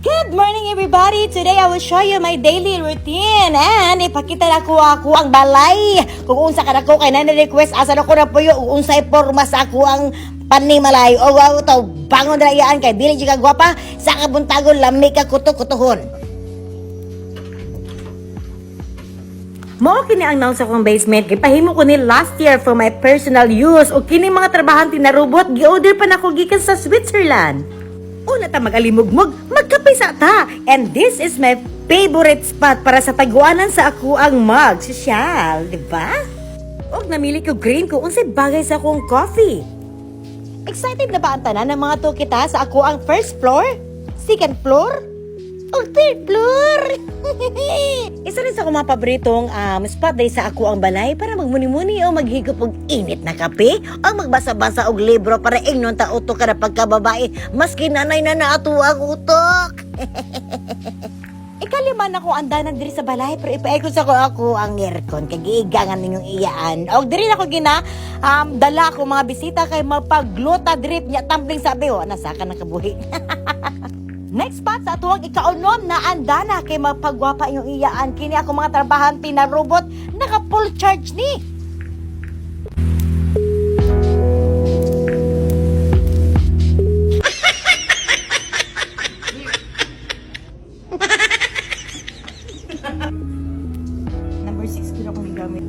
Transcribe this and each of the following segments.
Good morning, everybody! Today I will show you my daily routine and ipakita nako akoang balay. Kung unsa ka nako kay na request asa na ko na puyo ug unsay porma sa akoang panimalay. O wow to bangon ra iyaan kay dili jud ka gwapa sa kabuntagon, lami ka kuto-kutohon. Mao kini ang naon sa akong basement. Gipahimo ko ni last year for my personal use. O kini mga trabahante na robot, gi-order pa nako gikan sa Switzerland. Una ta mag-alimugmog, magkape sa ta. And this is my favorite spot para sa taguanan sa akoang mug. Sosyal, di ba? Og namili ko green ko unsay bagay sa akong coffee. Excited na ba ang tanan ng mga to kita sa akoang first floor, second floor, o third floor? Isa rin sa akong mga paboritong spot day sa akoang balay para magmuni-muni o maghigop og init na kape o magbasa-basa og libro para ingnon ta utok ka na pagkababae maski nanay na naato ang utok. Ikalima na ko andanan diri sa balay pero ipaekon sa ko ako ang aircon kay giigangan ninyong iyaan. Og diri na ko gina dala ko mga bisita kay mapagluta drip nya tumbling sa oh, nasa ka nakabuhi. Next spot sa atuang ikaunom na andana kay mapagwapa yung iyaan. Kini ako mga trabahante na robot, naka full charge ni. Number 6 ko akong gigamit.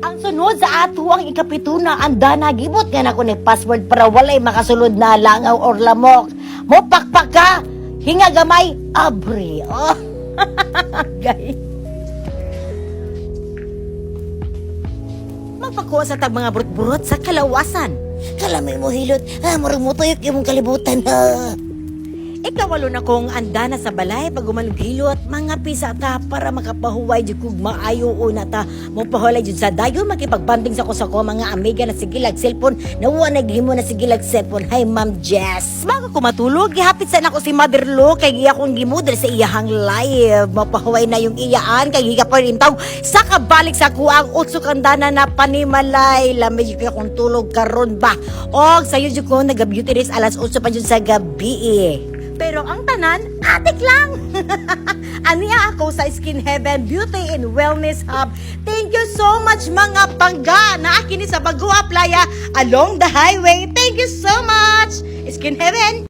Ang sunod sa ato ang ikapito na andana, gibot nga nako ni password para walay makasulod na langaw or lamok. Mo pakpak ka, hinga gamay, abri. Oh. Gay. Magpakuha sa tag mga burot-burot sa kalawasan. Kalamay mo hilot, ah, murag mo tuyok imong kalibutan, ha. Ikawalo na kong andana sa balay pag umalughilot, mga pisa ta para makapahuway jud kog maayo una ta. Mopahuway jud sa dayon makipagbanding sa ko mga amiga na sige lag cellphone. Nawala naghimo na sige lag cellphone. Hi, Ma'am Jess. Bago ko matulog, gihapit sa nako si Mother Lo kay iya kong gimudre sa iyahang live. Mapahuway na yung iyaan kay giga pa rin taw sa kabalik sa kuang utso kandana na panimalay. Lami jud kay akong tulog karon ba. Og sayo jud ko naga-beauty rest alas 8 pa jud sa gabi eh. Pero ang tanan, atik lang! Aniya ako sa Skin Heaven Beauty and Wellness Hub. Thank you so much, mga pangga na kini sa Bagua Playa along the highway. Thank you so much! Skin Heaven!